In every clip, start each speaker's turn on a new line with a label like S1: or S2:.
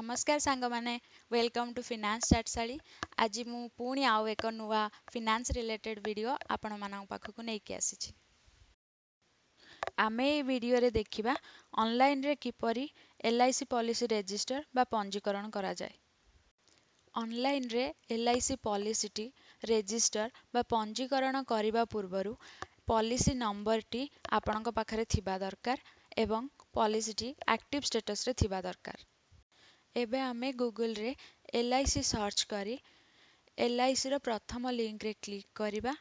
S1: ନମସ୍କାର ସାଙ୍ଗମାନେ, welcome to finance ଚାଟଶାଳୀ। ଆଜି ମୁଁ ପୁଣି ଆଉ ଏକ ନୂଆ ଫିନାନ୍ସ ରିଲେଟେଡ୍ ଭିଡ଼ିଓ ଆପଣମାନଙ୍କ ପାଖକୁ ନେଇକି ଆସିଛି। ଆମେ ଏଇ ଭିଡ଼ିଓରେ ଦେଖିବା ଅନଲାଇନରେ କିପରି ଏଲ୍ଆଇସି ପଲିସି ରେଜିଷ୍ଟର ବା ପଞ୍ଜୀକରଣ କରାଯାଏ। ଅନଲାଇନରେ ଏଲ୍ଆଇସି ପଲିସିଟି ରେଜିଷ୍ଟର ବା ପଞ୍ଜୀକରଣ କରିବା ପୂର୍ବରୁ ପଲିସି ନମ୍ବରଟି ଆପଣଙ୍କ ପାଖରେ ଥିବା ଦରକାର ଏବଂ ପଲିସିଟି ଆକ୍ଟିଭ ଷ୍ଟେଟସରେ ଥିବା ଦରକାର। ଏବେ ଆମେ ଗୁଗଲରେ ଏଲ୍ଆଇସି ସର୍ଚ୍ଚ କରି ଏଲ୍ଆଇସିର ପ୍ରଥମ ଲିଙ୍କରେ କ୍ଲିକ୍ କରିବା।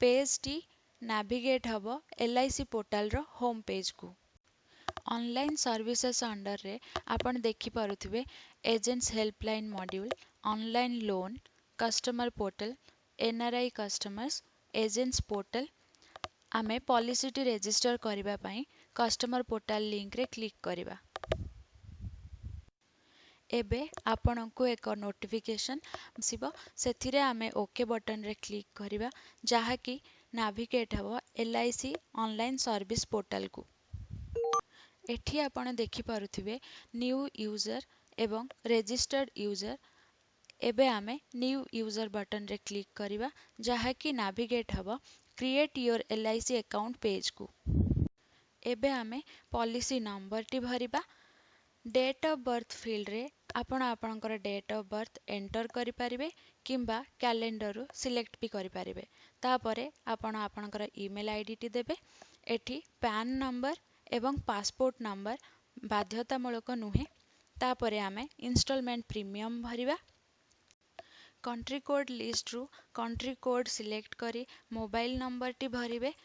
S1: ପେଜ୍ଟି ନାଭିଗେଟ୍ ହେବ ଏଲ୍ଆଇସି ପୋର୍ଟାଲର ହୋମ୍ ପେଜ୍କୁ। ଅନଲାଇନ୍ ସର୍ଭିସେସ୍ ଅଣ୍ଡରରେ ଆପଣ ଦେଖିପାରୁଥିବେ agents helpline module, online loan, customer portal, NRI customers, agents portal. ଆମେ ପଲିସିଟି ରେଜିଷ୍ଟର କରିବା ପାଇଁ କଷ୍ଟମର ପୋର୍ଟାଲ ଲିଙ୍କରେ କ୍ଲିକ୍ କରିବା। ଏବେ ଆପଣଙ୍କୁ ଏକ ନୋଟିଫିକେସନ୍ ଆସିବ। ସେଥିରେ ଆମେ ଓକେ ବଟନରେ କ୍ଲିକ୍ କରିବା, ଯାହାକି ନାଭିଗେଟ୍ ହେବ ଏଲ୍ଆଇସି ଅନଲାଇନ୍ ସର୍ଭିସ ପୋର୍ଟାଲକୁ। ଏଠି ଆପଣ ଦେଖିପାରୁଥିବେ ନ୍ୟୁ ୟୁଜର ଏବଂ ରେଜିଷ୍ଟର୍ଡ ୟୁଜର। ଏବେ ଆମେ ନ୍ୟୁ ୟୁଜର ବଟନରେ କ୍ଲିକ୍ କରିବା, ଯାହାକି ନାଭିଗେଟ୍ ହେବ କ୍ରିଏଟ୍ your LIC account ପେଜ୍କୁ। ଏବେ ଆମେ ପଲିସି ନମ୍ବରଟି ଭରିବା। ଡେଟ୍ ଅଫ୍ ବର୍ଥ ଫିଲ୍ଡରେ ଆପଣ ଆପଣଙ୍କର ଡେଟ୍ ଅଫ୍ ବର୍ଥ ଏଣ୍ଟର କରିପାରିବେ କିମ୍ବା କ୍ୟାଲେଣ୍ଡରରୁ ସିଲେକ୍ଟ ବି କରିପାରିବେ। ତାପରେ ଆପଣ ଆପଣଙ୍କର ଇମେଲ୍ ଆଇଡ଼ିଟି ଦେବେ। ଏଠି ପ୍ୟାନ୍ ନମ୍ବର ଏବଂ ପାସପୋର୍ଟ ନମ୍ବର ବାଧ୍ୟତାମୂଳକ ନୁହେଁ। ତାପରେ ଆମେ ଇନଷ୍ଟଲମେଣ୍ଟ ପ୍ରିମିୟମ୍ ଭରିବା। କଣ୍ଟ୍ରି କୋଡ୍ ଲିଷ୍ଟରୁ କଣ୍ଟ୍ରି କୋଡ୍ ସିଲେକ୍ଟ କରି ମୋବାଇଲ ନମ୍ବରଟି ଭରିବେ।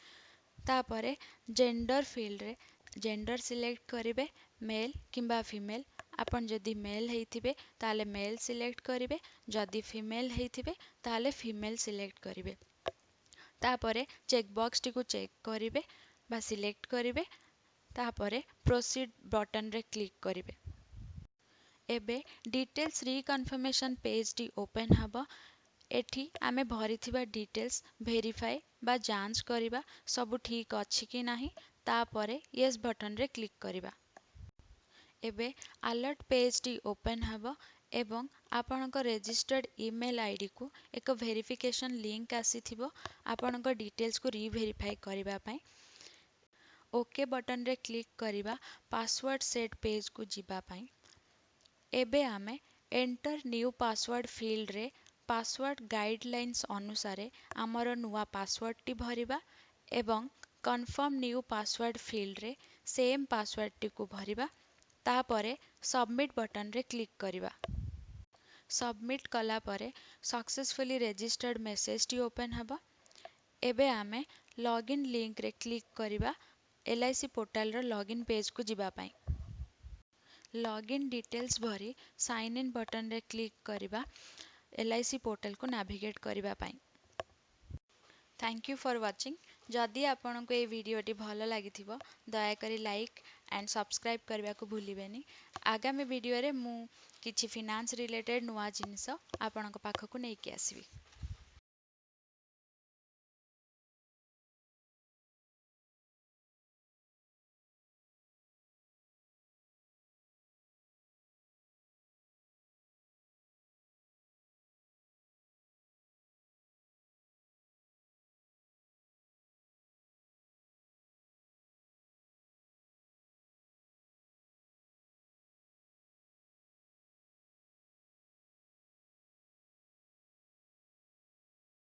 S1: ତାପରେ ଜେଣ୍ଡର ଫିଲ୍ଡରେ ଜେଣ୍ଡର ସିଲେକ୍ଟ କରିବେ, ମେଲ୍ କିମ୍ବା ଫିମେଲ୍। ଆପଣ ଯଦି ମେଲ୍ ହେଇଥିବେ, ତାହେଲେ ମେଲ୍ ସିଲେକ୍ଟ କରିବେ। ଯଦି ଫିମେଲ୍ ହେଇଥିବେ, ତାହେଲେ ଫିମେଲ୍ ସିଲେକ୍ଟ କରିବେ। ତାପରେ ଚେକ୍ ବକ୍ସଟିକୁ ଚେକ୍ କରିବେ ବା ସିଲେକ୍ଟ କରିବେ। ତାପରେ ପ୍ରୋସିଡ୍ ବଟନରେ କ୍ଲିକ୍ କରିବେ। ଏବେ ଡିଟେଲ୍ସ ରିକନଫର୍ମେସନ୍ ପେଜ୍ଟି ଓପେନ୍ ହେବ। ଏଠି ଆମେ ଭରିଥିବା ଡିଟେଲ୍ସ ଭେରିଫାଏ ବା ଯାଞ୍ଚ କରିବା, ସବୁ ଠିକ୍ ଅଛି କି ନାହିଁ। ତାପରେ ୟେସ୍ ବଟନରେ କ୍ଲିକ୍ କରିବା। ଏବେ ଆଲର୍ଟ ପେଜ୍ଟି ଓପେନ୍ ହେବ ଏବଂ ଆପଣଙ୍କ ରେଜିଷ୍ଟର୍ଡ ଇମେଲ୍ ଆଇଡ଼ିକୁ ଏକ ଭେରିଫିକେସନ୍ ଲିଙ୍କ ଆସିଥିବ ଆପଣଙ୍କ ଡିଟେଲ୍ସକୁ ରିଭେରିଫାଏ କରିବା ପାଇଁ। ଓକେ ବଟନରେ କ୍ଲିକ୍ କରିବା ପାସୱାର୍ଡ଼ ସେଟ୍ ପେଜ୍କୁ ଯିବା ପାଇଁ। ଏବେ ଆମେ ଏଣ୍ଟର ନ୍ୟୁ ପାସୱାର୍ଡ଼ ଫିଲ୍ଡରେ ପାସୱାର୍ଡ଼ ଗାଇଡ଼ଲାଇନ୍ସ ଅନୁସାରେ ଆମର ନୂଆ ପାସୱାର୍ଡ଼ଟି ଭରିବା ଏବଂ କନଫର୍ମ ନ୍ୟୁ ପାସୱାର୍ଡ଼ ଫିଲ୍ଡରେ ସେମ୍ ପାସୱାର୍ଡ଼ଟିକୁ ଭରିବା। ତାପରେ ସବମିଟ୍ ବଟନରେ କ୍ଲିକ୍ କରିବା। ସବମିଟ୍ କଲା ପରେ ସକ୍ସେସଫୁଲି ରେଜିଷ୍ଟର୍ଡ ମେସେଜଟି ଓପେନ୍ ହେବ। ଏବେ ଆମେ ଲଗ୍ଇନ୍ ଲିଙ୍କରେ କ୍ଲିକ୍ କରିବା ଏଲ୍ଆଇସି ପୋର୍ଟାଲର ଲଗ୍ଇନ୍ ପେଜ୍କୁ ଯିବା ପାଇଁ। ଲଗ୍ଇନ୍ ଡିଟେଲ୍ସ ଭରି ସାଇନ୍ ଇନ୍ ବଟନରେ କ୍ଲିକ୍ କରିବା ଏଲ୍ଆଇସି ପୋର୍ଟାଲକୁ ନାଭିଗେଟ୍ କରିବା ପାଇଁ। Thank you for watching. ଯଦି ଆପଣଙ୍କୁ ଏଇ ଭିଡ଼ିଓଟି ଭଲ ଲାଗିଥିବ, ଦୟାକରି ଲାଇକ୍ ଆଣ୍ଡ ସବସ୍କ୍ରାଇବ୍ କରିବାକୁ ଭୁଲିବେନି। ଆଗାମୀ ଭିଡ଼ିଓରେ ମୁଁ କିଛି ଫିନାନ୍ସ ରିଲେଟେଡ୍ ନୂଆ ଜିନିଷ ଆପଣଙ୍କ ପାଖକୁ ନେଇକି ଆସିବି।